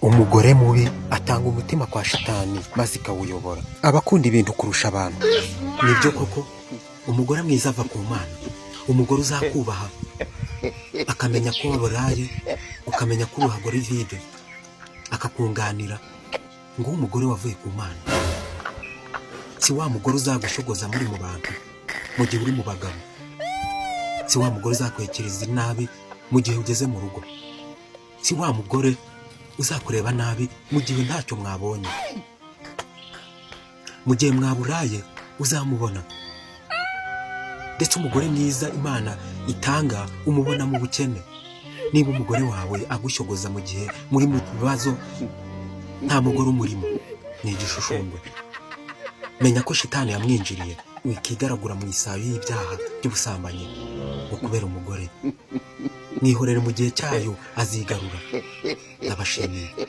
Umugore mubi atanga umutima kwa Shitani maze ikawuyobora. Aba akunda ibintu kurusha abantu. Nibyo koko, umugore mwiza ava ku Mana. Umugore uzakubaha, akamenya ko waburaye, ukamenya ko uruhago ari vide, akakunganira, ngo umugore wavuye ku Mana. Si wa mugore uzagushogoza muri mu bantu mu gihe uri mu bagabo, si wa mugore uzakwekereza inabi mu gihe ugeze mu rugo, si wa mugore uzakureba nabi mu gihe ntacyo mwabonye. Mu gihe mwaburaye uzamubona. Ndetse umugore mwiza Imana itanga umubona mu bukene. Niba umugore wawe agushogoza mu gihe muri mu bibazo, nta mugore umurimo, ni igishushungwe. Menya ko Shitani yamwinjiriye. Wikigaragura mu isayo y'ibyaha by'ubusambanyi ngo kubera umugore. Mwihorere, mu gihe cyayo azigarura. Ndabashimiye.